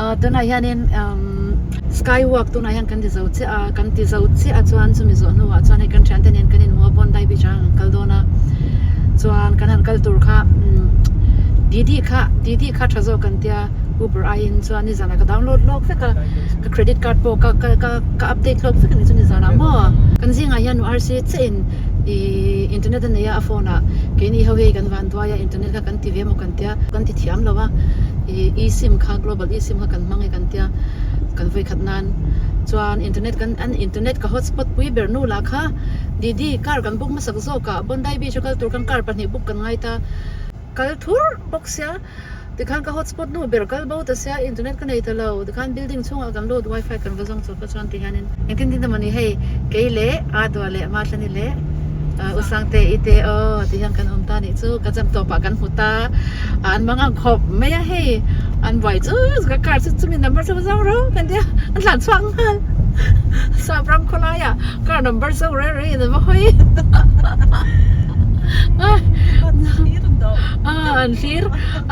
Tunah hianin sky walk tunah hian kan ti zo chiah a, kan ti zo chiah a chuan chumi zawh hnuah chuan hei kan thiante nen kan inhmu a Bondi Beach ah kan kal dawn a chuan kan han kal tur kha Didi kha Didi kha tha zawk kan tia Uber aiin chuan nizanah ka download lawk vek a ka credit card pawh ka ka ka update lawk vek a ni chu nizanah maw kan zingah hian RC chiah in ihh internet a nei a a phone ah keini ho hi kan vanduai a internet kha kan ti ve maw kan tia kan ti thiam lo a ih esim kha global esim kha kan hmang e kan tia kan vawi khat nan chuan internet kan an internet ka hotspot pui ber nu lah kha Didi car kan book hmasak zawk ah Bondi beach a kal tur khan car pahnih book kan ngai ta kal thur bawk sia tikhan ka hotspot nu ber kal bo ta sia internet ka nei ta lo tikhan building chhungah kan lut wifi kan va zawng chawp a chuan tihianin engtin tin emaw ni hei kei leh Adua leh Matlani leh U Sangte i te aw ti hian kan awm ta nih chu ka jam tawpah kan hmu ta an mang ang khawp mai a hei an buai chu ka car chu chumi number chu zawng ro kan tia an tlan chhuak nghal sap ram khawlaiah car number zawng reng reng in an va hawi an thlir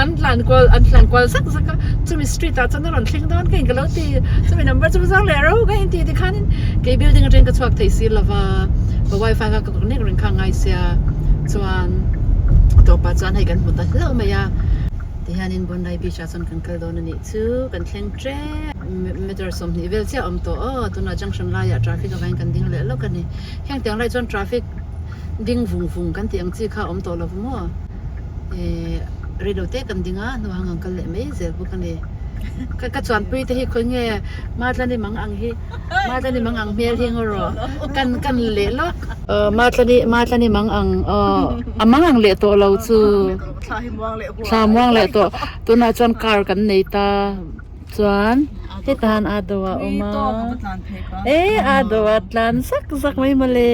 an tlan kual an tlan kual zak zak a chumi street ah chuan a rawn thleng dawn ka in ka lo ti chumi number chu zawng leh ro ka inti tikhanin kei building atangin ka chhuak thei si lova ka wifi kha ka connect reng kha a ngai sia chuan a tawpah chuan hei kan hmu ta hlauh mai a tihianin Bondi Beach ah chuan kan kal dawn a nih chu kan thleng tep meter 20 vel chiah a awm tawh aw tunah junction laiah traffic avangin kan ding leh lawk a ni heng tiang lai chuan traffic ding vung vung kan tih ang chi kha a awm tawh lo maw Ehh reilo te kan ding a hnuah ang kal leh mai zel bawk a ni ka ka chuanpui te hi khawi nge Matlani mang ang hi Matlani mang ang hmel hi ngaw rawh kan kan leh lawk aw Matlani Matlani mang ang aw a mang ang leh tawh lo chu thla muang leh tawh tunah chuan car kan nei ta. Chuan heta han a do a awm a e a do a tlan zak zak mai mawle.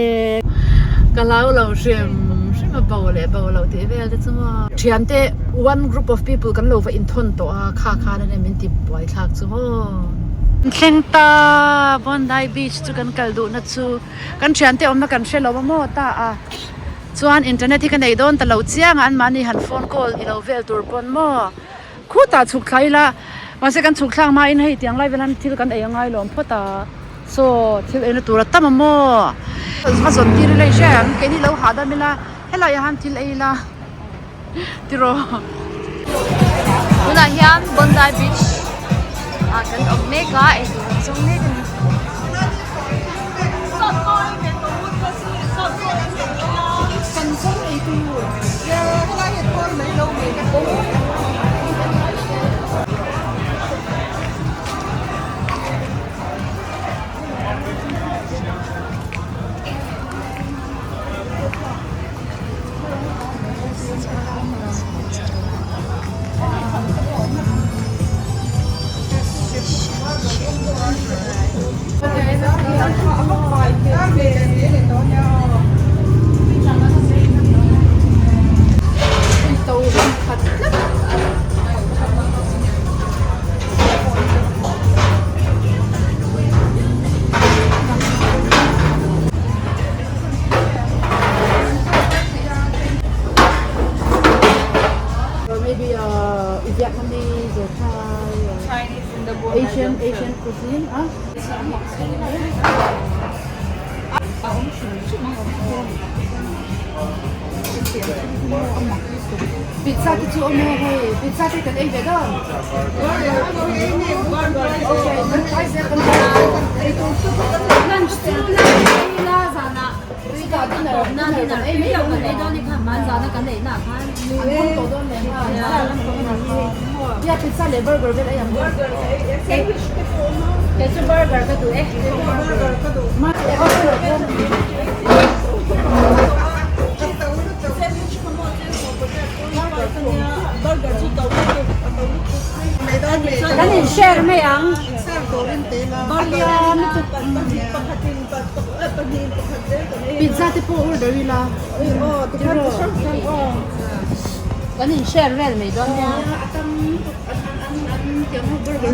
Ka hlau lo hrim hrim a bo leh bo loh tih vel te chu maw. Thiante one group of people kan lo va inthawn tawh a kha khan ania min ti buai thlak chu maw. Thleng ta Bondi Beach chu kan kal duhna chu kan thiante awmna kan hre lo a maw ta a chuan internet hi ka nei dawn ta lo chiang a anmahni han phone call ilo vel tur pawn maw. Khutah chhuk thla ila mahse kan chhuk thlak hmain hei tiang lai vel hian thil kan ei a ngai lawm phawt a saw thil eina tur a tam a maw va zawn tir ila i hria em keini lo hahdam ila helaiah hian thil ei ila tiraw. Tunah hian Bondi Beach ah kan awm mek a eitur kan zawng mek a ni. Or maybe uh, Vietnamese or Thai or Chinese in the Asian Asian cuisine. Ah? Pizza te chu awm e hei pizza te kan ei ve dawn. Okay, kan try zel kan try. Lunch chu lunch ei la zanah Chutah dinner dinner kan ei mai dawn ei dawn ni kha hman zana kan ei na khan. An hawng tawh dawn leh nghal. Ya pizza leh burger vel ei ang. Kei chu burger ka duh e. Kan in share mai ang. Pizza te pawh order ila. Kan in share vel mai dawn nia.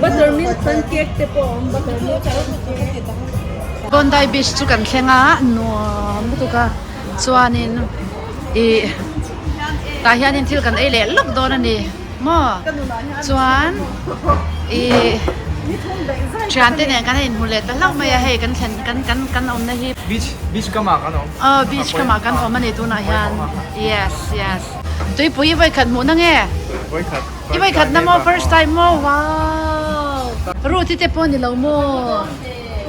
Buttermilk pancake te pawh a awm buttermilk pancake. Bondi Beach chu kan thleng a nuam lutuk a chuanin ih tah hianin thil kan ei leh lawk dawn a ni maw chuan. I thiante nen kan inhmu leh ta hlauh mai a hei kan thlen kan kan kan awmna hi Beach beach kamah kan awm. Aw beach kamah kan awm a ni tunah hian yes yes tuipui i vawikhat hmuhna nge? Vawikhat I vawikhat na maw first time maw wow Ruth i te pawh ni lo maw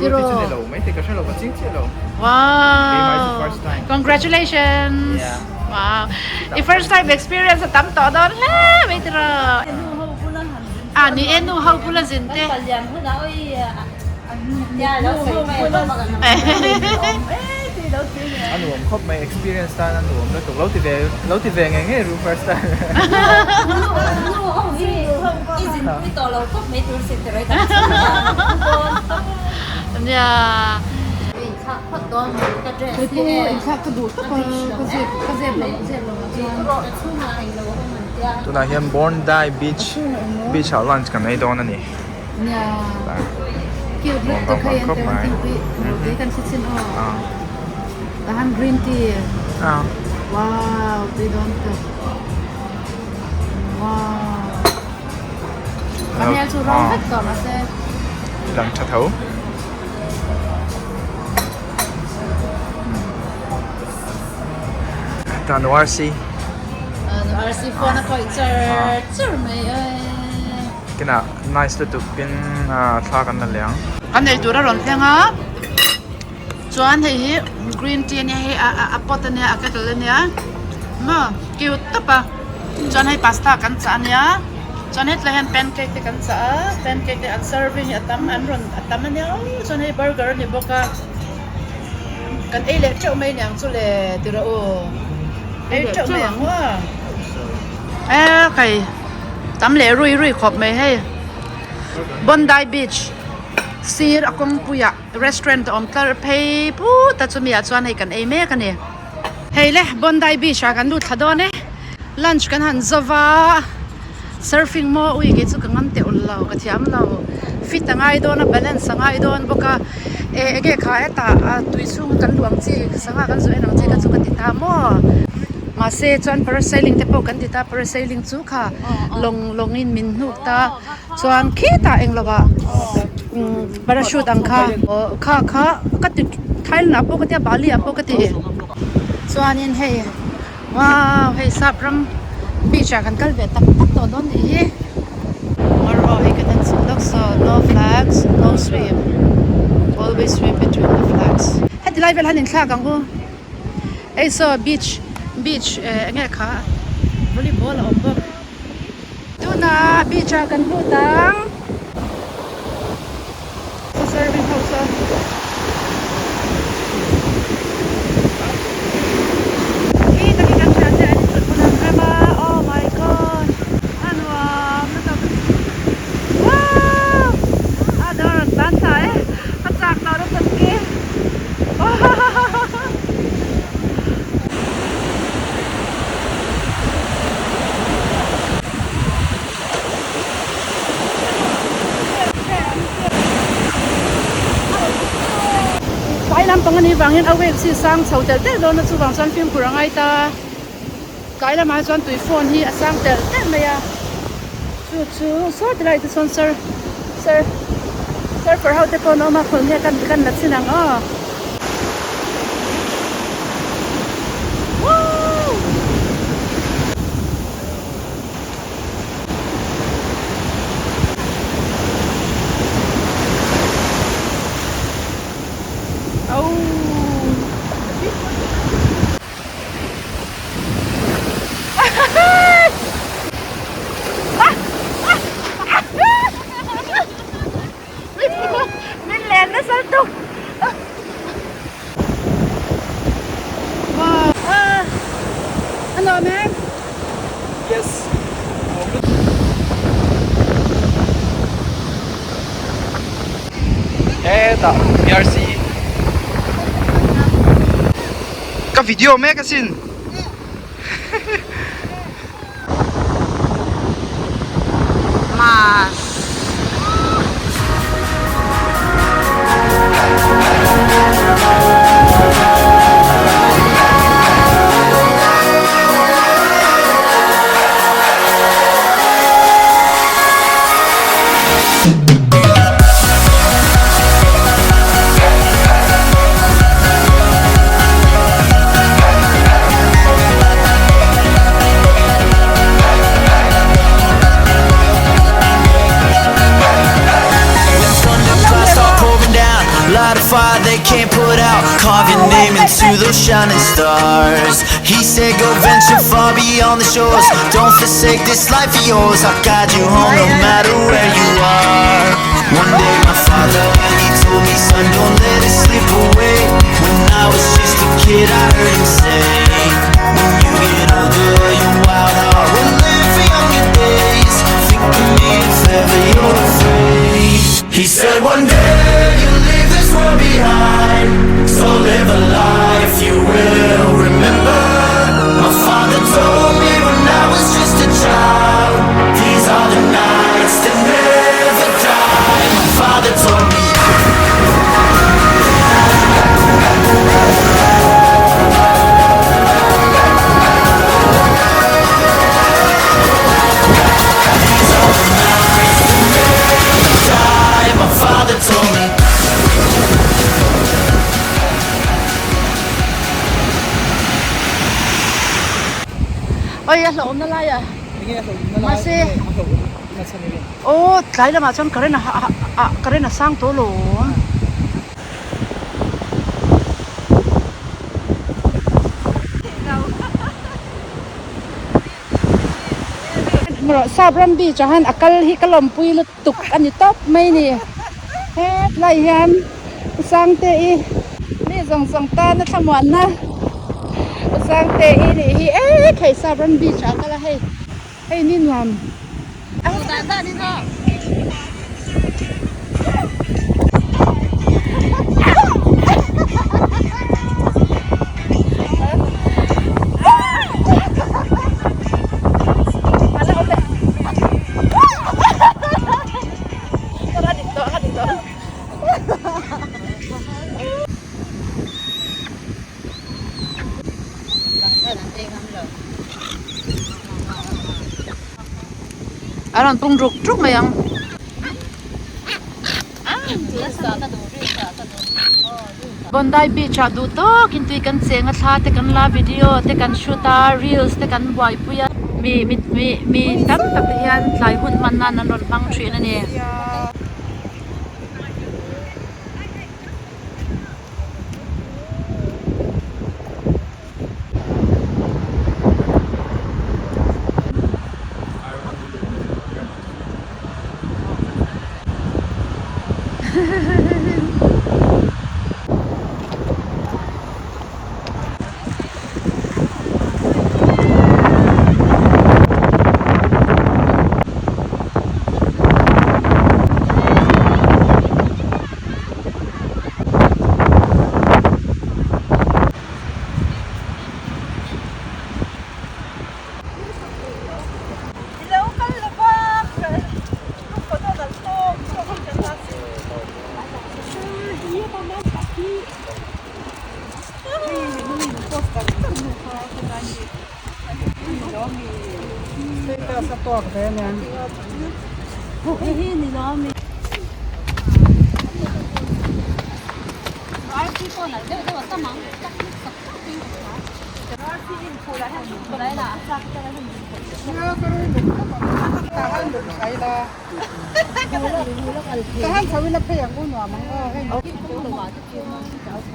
Ruth i chu ni lo mai te ka hre lo ka ching chiah lo wow congratulations wow i first time experience a tam tawh dawn hle mai tiraw a ni e nu ho bula zin te A nuam khawp mai experience tan a nuam lutuk lo ti ve lo ti ve ngei ngei ru first time. Nia. Inthlak ka duh tawp a ka zep ka zep lo zep lo chuan. Tunah hian Bondi Beach beach ah lunch kan ei dawn a ni. Nia cute lutuk hei an tel thingpui tui kan hre chin aw tahan green tea wow tui dawn tawp wow a hmel chu rawng vek tawh mahse lang tha tho tan RC RC phone a khawih char char mai e. Kinah nice lutuk in thla kan la leh ang. Kan ei tur a rawn thleng a, chuan hei hi green tea ania hei a pot ania a kettle ania maw cute tawp a, chuan hei pasta kan chah ania, chuan hetlai hian pancake te kan chah a, pancake te an serving hi a tam an rawn a tam ania aw chuan hei burger a ni bawk a, kan ei leh teuh mai aniang chu le ti rawh u, ei teuh mai ang maw e kai. Tam leh rui rui khawp mai hei. Bondi Beach sir a kawngpuiah restaurant a awm tlar phei put a chumi ah chuan hei kan ei mek a ni. Hei le Bondi Beach ah kan lut thla dawn e. Lunch kan han zo va surfing maw ui kei chu ka ngam teh ulh lo ka thiam lo fit a ngai dawn a balance a ngai dawn bawk a eh enge kha hetah tui chhung kan luh ang chi sangha kan zawh en ang chi kha chu ka ti ta maw. Mahse chuan parasailing te pawh kan ti ta parasailing chu kha lawng lawng in min hnuk ta chuan khitah englo ah umm parachute ang kha aw kha kha ka ti Thailand ah pawh ka tia Bali ah pawh ka ti chuanin hei wow hei sap ram beach ah kan kal ve tak tak tawh dawn nih hi aw hei ka en chhuk lawk saw no flags no swim always swim between the flags heti lai vel han inthlak ang u. Hei saw beach beach eh enge kha volleyball a awm bawk tunah beach ah kan lut ang serving ho saw. Khi takin kan hria che an inchawlh hmun an rem a oh my god a nuam lutuk wow a dawr an tan ta e a chak tawh lutuk khi. Tlai lampang anih vangin a waves hi a sang chho telh telh dawn a chuvang chuan fimkhur a ngai ta tlai lamah chuan tui fawn hi a sang telh telh mai a chu chu saw ti lai te chuan sir sir surfer ho te pawh an awm a khawn nge kan kan la chin ang aw. Woo! Oh! Min len nasa lutuk. Wow. Ah. A nuam em? Yes. Hetah PRC. Ka video mek asin. Mas. can't put out. Carve your name into those shining stars. He said, Go venture far beyond the shores. Don't forsake this life of yours. I'll guide you home no matter where you are. One day, my father, he told me, Son, don't let it slip away. When I was just a kid, I heard him say, When you get older, your wild heart will live for younger days. Think of me if ever you're afraid. He said, One day you'll leave this world behind. So live a life you will remember. My father told me when I was just a child. These are the nights that never die. My father told me. Die. My father told me. Oi a hlauhawm na lai ah mahse aw tlai lamah chuan current a ah current a sang tawh lo. Sap ram beach ah hian a kal hi ka lawmpui lutuk a ni tawp mai a ni hetlai hian Sangte i mi zawng zawng tana thlamuanna Sangte i nih hi e thei sap ram beach ah kal a hei hei ni nuam. A rawn pung ruk ruk mai ang. Bondi beach ah duh tawk in tui kan cheng a thla te kan la video te kan shoot a reels te kan buaipui a mi mi mi mi tam tak te hian tlai hun hman nan an rawn hmang thin a ni.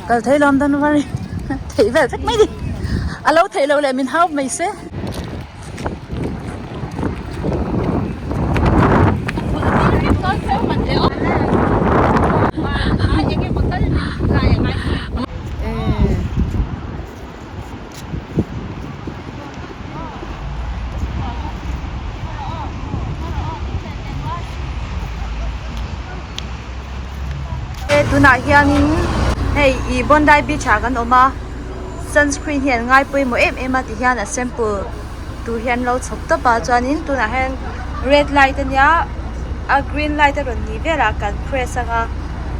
Kal thei lo dan var theih vel vek mai ni a lo theih loh leh min hau mai se. Tunah hianin hei ih Bondi beach ah kan awm a sunscreen hi an ngai pawimawh em em a ti hian a sample tur hi an lo chhawp tawp a chuanin tunah hian red light ania a green light a rawn nih velah kan press anga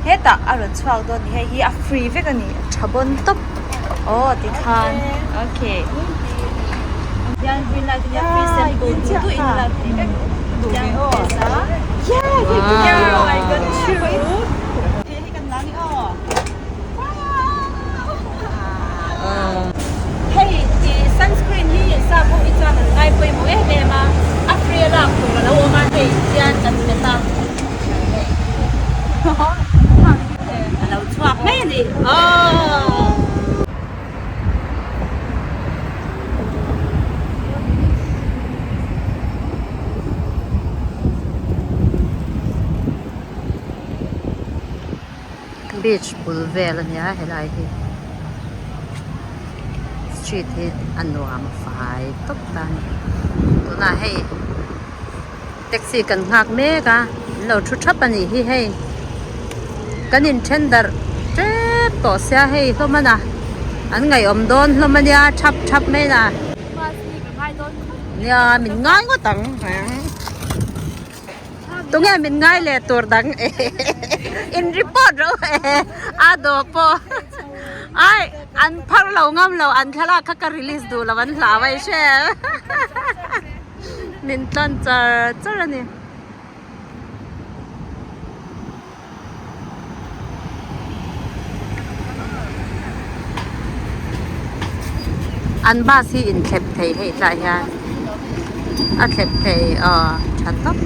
hetah a rawn chhuak dawn a ni hei hi a free vek a ni a tha bawn tawp aw tikhan okay hian green light ania free sample duh duh in a lak theih vek tiang press a Hei ih sunscreen hi sap ho hi chuan an ngai pawimawh em em a, a free a lak tur a lo awm a hei hian kan hmet a, a lo chhuak mai a ni. ni. Aww. Beach bul vel a nia helai hi street hi a nuam fai tawp ta a ni tunah hei taxi kan nghak mek a an lo thu thap a nih hi hei kan in then darh tep tawh sia hei hlawm a na an ngaihawm dawn hlawm a nia thap thap mai na nia min ngai ngawt ang. Tunge min ngai leh tur dang in report ro a do pawh ai an phar lo ngam lo an thlalak kha ka release duh lo an hlau a i hre min tlawn char char a ni. An bus hi inthlep thei hei tlai hian a thlep thei aw tha tawp.